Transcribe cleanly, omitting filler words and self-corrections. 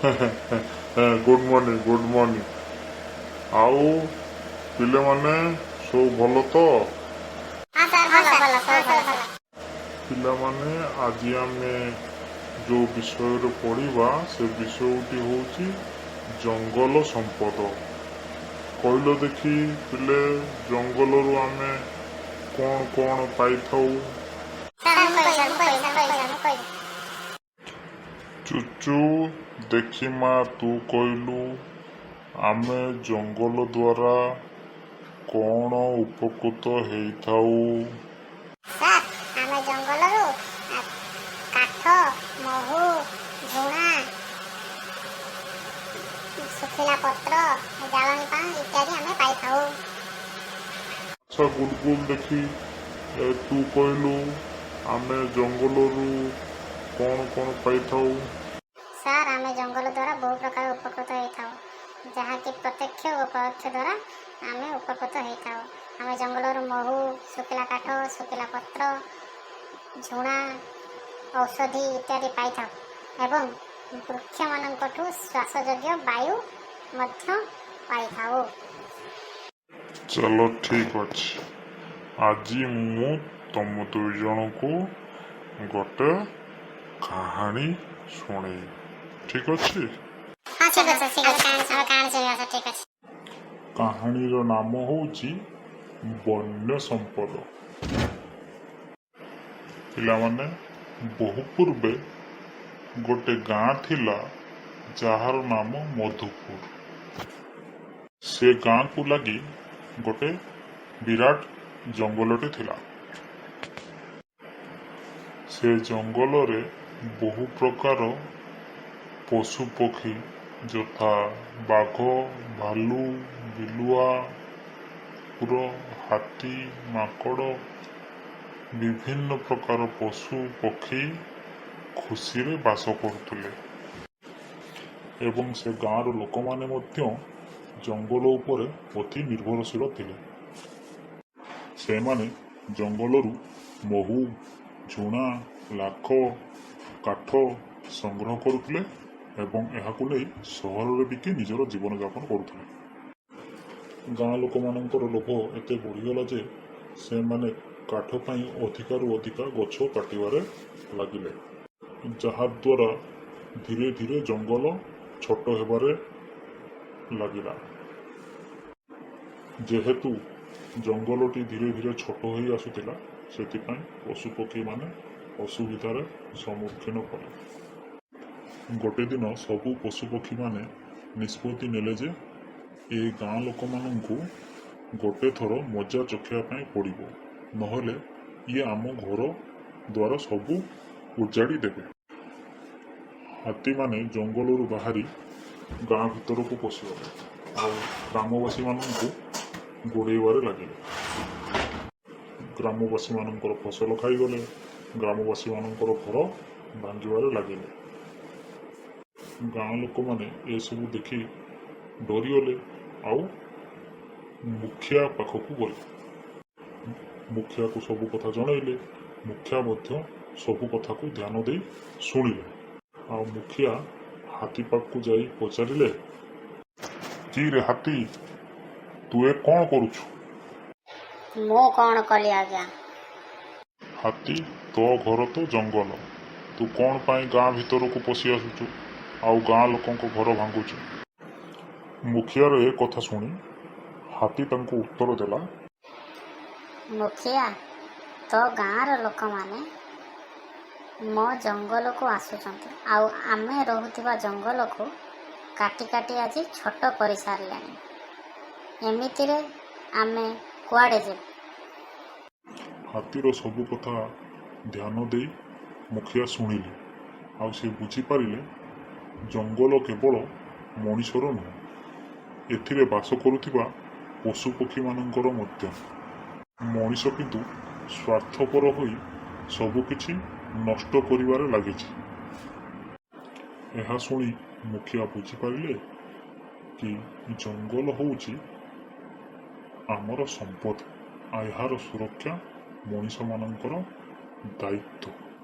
Good morning, good morning. ଆଉ ପିଲାମାନେ, ସବୁ ଭଲ ତ? ହଁ ସାର୍, ଭଲ ଭଲ, ସବୁ ଭଲ ଭଲ। ପିଲାମାନେ, ଆଜି ଆମେ ଯେଉଁ ବିଷୟରେ ପଢ଼ିବା, ସେ ବିଷୟଟି ହେଉଛି ଜଙ୍ଗଲ ସମ୍ପଦ। କହିଲ ଦେଖି ପିଲେ, ଜଙ୍ଗଲରୁ ଆମେ କ'ଣ କ'ଣ ପାଇଥାଉ? ସାର୍, ମୁଁ କହିବି ସାର୍, ମୁଁ କହିବି ସାର୍, କହିବି ସାର୍, ମୁଁ କହିବି। ଚୁଚୁ, ଦେଖି ମା, ତୁ କହିଲୁ, ଆମେ ଜଙ୍ଗଲ ଦ୍ୱାରା କ'ଣ ଉପକୃତ ହେଇଥାଉ? ସାର୍, ଆମେ ଜଙ୍ଗଲରୁ କାଠ, ମହୁ, ଝୁଣା, ଶୁଖିଲା ପତ୍ର, ଜାଳେଣୀ ପାଇଁ ଇତ୍ୟାଦି ଆମେ ପାଇଥାଉ। ଆଚ୍ଛା ଗୁଲଗୁଲ, ଦେଖି ତୁ କହିଲୁ, ଆମେ ଜଙ୍ଗଲରୁ କ'ଣ କ'ଣ ପାଇଥାଉ? ସାର୍, ଆମେ ଜଙ୍ଗଲ ଦ୍ୱାରା ବହୁ ପ୍ରକାର ଉପକୃତ ହେଇଥାଉ, ଯାହାକି ପ୍ରତ୍ୟକ୍ଷ ଓ ପରୋକ୍ଷ ଦ୍ୱାରା ଆମେ ଉପକୃତ ହେଇଥାଉ। ଆମେ ଜଙ୍ଗଲରୁ ମହୁ, ଶୁଖିଲା କାଠ, ଶୁଖିଲା ପତ୍ର, ଝୁଣା, ଔଷଧି ଇତ୍ୟାଦି ପାଇଥାଉ ଏବଂ ବୃକ୍ଷମାନଙ୍କଠୁ ଶ୍ୱାସଯୋଗ୍ୟ ବାୟୁ ମଧ୍ୟ ପାଇଥାଉ। ଚାଲ, ଠିକ ଅଛି। ଆଜି ମୁଁ ତମ ଦୁଇ ଜଣଙ୍କୁ ଗୋଟେ କାହାଣୀ ଶୁଣେଇବି, ଠିକ ଅଛି? ହଁ, ଠିକ ଅଛି, ଠିକ ଅଛି। ଆମେ କାହାଣୀ ଶୁଣିବା ସାର୍, ଠିକ ଅଛି। କାହାଣୀର ନାମ ହେଉଛି ବନ୍ୟ ସମ୍ପଦ। ପିଲାମାନେ, ବହୁ ପୂର୍ବେ ଗୋଟେ ଗାଁ ଥିଲା, ଯାହାର ନାମ ମଧୁପୁର। ସେ ଗାଁକୁ ଲାଗି ଗୋଟେ ବିରାଟ ଜଙ୍ଗଲଟେ ଥିଲା। ସେ ଜଙ୍ଗଲରେ ବହୁ ପ୍ରକାର ପଶୁ ପକ୍ଷୀ ଯଥା ବାଘ, ଭାଲୁ, ବିଲୁଆ, କୁକୁର, ହାତୀ, ମାଙ୍କଡ଼, ବିଭିନ୍ନ ପ୍ରକାର ପଶୁ ପକ୍ଷୀ ଖୁସିରେ ବାସ କରୁଥିଲେ ଏବଂ ସେ ଗାଁର ଲୋକମାନେ ମଧ୍ୟ ଜଙ୍ଗଲ ଉପରେ ଅତି ନିର୍ଭରଶୀଳ ଥିଲେ। ସେମାନେ ଜଙ୍ଗଲରୁ ମହୁ, ଝୁଣା, ଲାଖ, କାଠ ସଂଗ୍ରହ କରୁଥିଲେ ଏବଂ ଏହାକୁ ନେଇ ସହରରେ ବିକି ନିଜର ଜୀବନଯାପନ କରୁଥିଲେ। ଗାଁ ଲୋକମାନଙ୍କର ଲୋଭ ଏତେ ବଢ଼ିଗଲା ଯେ ସେମାନେ କାଠ ପାଇଁ ଅଧିକାରୁ ଅଧିକା ଗଛ କାଟିବାରେ ଲାଗିଲେ, ଯାହାଦ୍ୱାରା ଧୀରେ ଧୀରେ ଜଙ୍ଗଲ ଛୋଟ ହେବାରେ ଲାଗିଲା। ଯେହେତୁ ଜଙ୍ଗଲଟି ଧୀରେ ଧୀରେ ଛୋଟ ହୋଇ ଆସୁଥିଲା, ସେଥିପାଇଁ ପଶୁପକ୍ଷୀମାନେ ଅସୁବିଧାରେ ସମ୍ମୁଖୀନ କଲେ। ଗୋଟେ ଦିନ ସବୁ ପଶୁପକ୍ଷୀମାନେ ନିଷ୍ପତ୍ତି ନେଲେ ଯେ ଏ ଗାଁ ଲୋକମାନଙ୍କୁ ଗୋଟେ ଥର ମଜା ଚଖେଇବା ପାଇଁ ପଡ଼ିବ, ନହେଲେ ଇଏ ଆମ ଘର ଦ୍ୱାର ସବୁ ଉଜାଡ଼ି ଦେବେ। ହାତୀମାନେ ଜଙ୍ଗଲରୁ ବାହାରି ଗାଁ ଭିତରକୁ ପଶିଗଲେ ଆଉ ଗ୍ରାମବାସୀମାନଙ୍କୁ ଗୋଡ଼େଇବାରେ ଲାଗିଲେ। ଗ୍ରାମବାସୀମାନଙ୍କର ଫସଲ ଖାଇଗଲେ, ଗ୍ରାମବାସୀମାନଙ୍କର ଘର ଭାଙ୍ଗିବାରେ ଲାଗିଲେ। ଗାଁ ଲୋକମାନେ ଏସବୁ ଦେଖି ଡରିଗଲେ ଆଉ ମୁଖିଆ ପାଖକୁ ଗଲେ। ମୁଖିଆକୁ ସବୁ କଥା ଜଣେଇଲେ। ମୁଖିଆ ମଧ୍ୟ ସବୁ କଥାକୁ ଧ୍ୟାନ ଦେଇ ଶୁଣିଲେ ଆଉ ମୁଖିଆ ହାତୀ ପାଖକୁ ଯାଇ ପଚାରିଲେ, "କି ରେ ହାତୀ, ତୁ ଏ କ'ଣ କରୁଛୁ?" ମୁଁ କ'ଣ କଲି ଆଜ୍ଞା? ହାତୀ, ତୋ ଘର ତ ଜଙ୍ଗଲ, ତୁ କ'ଣ ପାଇଁ ଗାଁ ଭିତରକୁ ପଶି ଆସୁଛୁ ଆଉ ଗାଁ ଲୋକଙ୍କ ଘର ଭାଙ୍ଗୁଛୁ? ମୁଖିଆର ଏ କଥା ଶୁଣି ହାତୀ ତାଙ୍କୁ ଉତ୍ତର ଦେଲା, ମୁଖିଆ, ତୋ ଗାଁର ଲୋକମାନେ ମୋ ଜଙ୍ଗଲକୁ ଆସୁଛନ୍ତି ଆଉ ଆମେ ରହୁଥିବା ଜଙ୍ଗଲକୁ କାଟି କାଟି ଆଜି ଛୋଟ କରିସାରିଲେଣି। ଏମିତିରେ ଆମେ କୁଆଡ଼େ ଯିବୁ? ହାତୀର ସବୁ କଥା ଧ୍ୟାନ ଦେଇ ମୁଖିଆ ଶୁଣିଲେ ଆଉ ସେ ବୁଝିପାରିଲେ, ଜଙ୍ଗଲ କେବଳ ମଣିଷର ନୁହେଁ, ଏଥିରେ ବାସ କରୁଥିବା ପଶୁପକ୍ଷୀମାନଙ୍କର ମଧ୍ୟ। ମଣିଷ କିନ୍ତୁ ସ୍ୱାର୍ଥପର ହୋଇ ସବୁକିଛି ନଷ୍ଟ କରିବାରେ ଲାଗିଛି। ଏହା ଶୁଣି ମୁଖିଆ ବୁଝିପାରିଲେ କି ଜଙ୍ଗଲ ହେଉଛି ଆମର ସମ୍ପଦ ଆଉ ଏହାର ସୁରକ୍ଷା ମଣିଷମାନଙ୍କର ଦାୟିତ୍ୱ।